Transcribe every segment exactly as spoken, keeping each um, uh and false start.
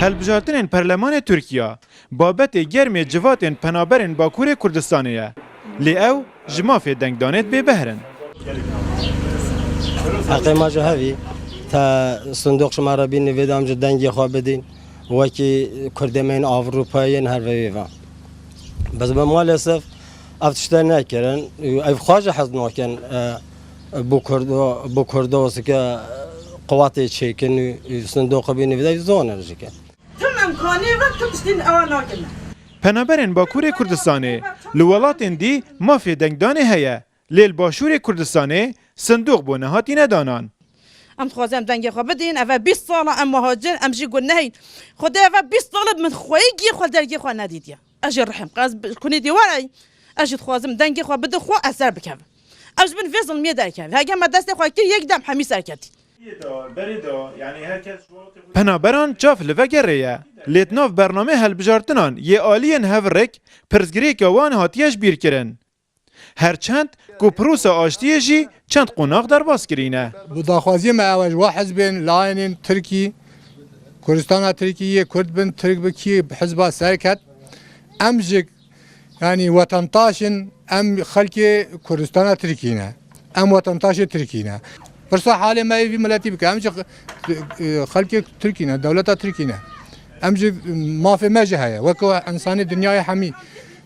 Hilbijartinên Perlemanê Tirkiya babetê germê civatên penaberên Bakurê Kurdistanê ye. Lê ew ji mafê dengdanê bêbehr in. Heqê me ji hevî te sindoq ji me re bînî vê de em ji dengê xwe bidîn, wekî Kurdê me yên Ewropayê yên her vê vê ve. Bes be maalesef ev tişte nekirin, ev xwe ji hez nakin, e, bu Kurdo, bu Kurdo sike qewatê çêkin û, û sindoqê bînî vê de zon erjikin. Tim imkanê ve tim tiştên ewa nakin. Penaberên Bakurê Kurdistanê li welatên dî mafê dengdanê heye, lê li Başûrê Kurdistanê sindoq bo nehatîne danan. Em dixwazin em dengê xwe bidîn, eve bîst sal e em muhacir, em jî gunehîn. Xwedê eve bîst sal e min xweyî gî xwe dergê xwe nedîtiye. Ez jî rihim, ez bi kunê dîwar ey, ez jî dixwazim dengê xwe bidin xwe ez ser bikevim. Ew ji bin vê zilmiyê derkeve. Hege me destê xwe kir yek dem hemî serketî. Penaberan çav li vegerê ye, lê di nav bernamê hilbijartinan yê aliyên hevrêk pirsgirêka wan hatiye ji bîr kirin. Her çend ku pirosa aştiyê jî çend qonax derbas kirîne. Bi daxwaziyê me ew e ji we hizbên layînên Tirkî, Kurdistana Tirkî yê Kurd bin, Tirk bi kî hizba serket, em ji, yanî wetantaş in, em xelkê Kurdistana Tirkî ne. Em wetantaşê Tirkî ne. Pirsa halê me yê vî miletî bike. Em ji, e, xelkê Tirkî ne, dewleta Tirkî ne. Em ji mafê me jî heye. Weke însanê dinyayê hemî.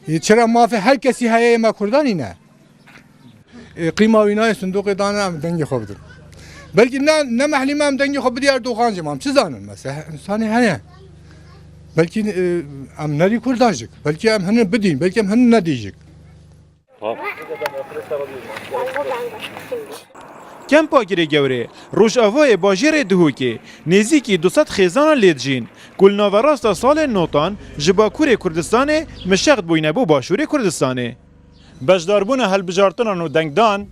E, çira mafê her kesî heye yê me Kurdanî ne? E, qîma wî nayê sindoqê dane em dengê xwe bidin. Belkî ne, ne mehlî me em dengê xwe bidî Erdogan jî mam. Çi zanin mesela? Însanê heye. Belkî, e, em nerî Kurdan jik. Belkî em hinin bidîn. Belkî em hinin nedî jik. Kempa Girê Gewrê, rojavayê bajêrê Duhokê, nêzîkî du sed xêzanan lê dijîn, ku li naverasta salên notan ji Bakurê Kurdistanê mişext bûyne bo Başûrê Kurdistanê. Beşdarbûna hilbijartinan û dengdan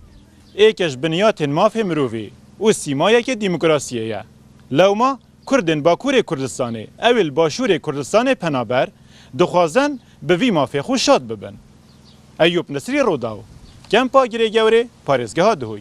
êke ji binyatên mafê mirovî û sîmayeke demokrasiyê ye. Lewma Kurdên Bakurê Kurdistanê, ew ê li Başûrê Kurdistanê penaber, dixwazin bi vî mafê xwe şad bibin. Eyûp Nisrî, Rodaw, Kempa Girê Gewrê, Parêzgeha Duhok.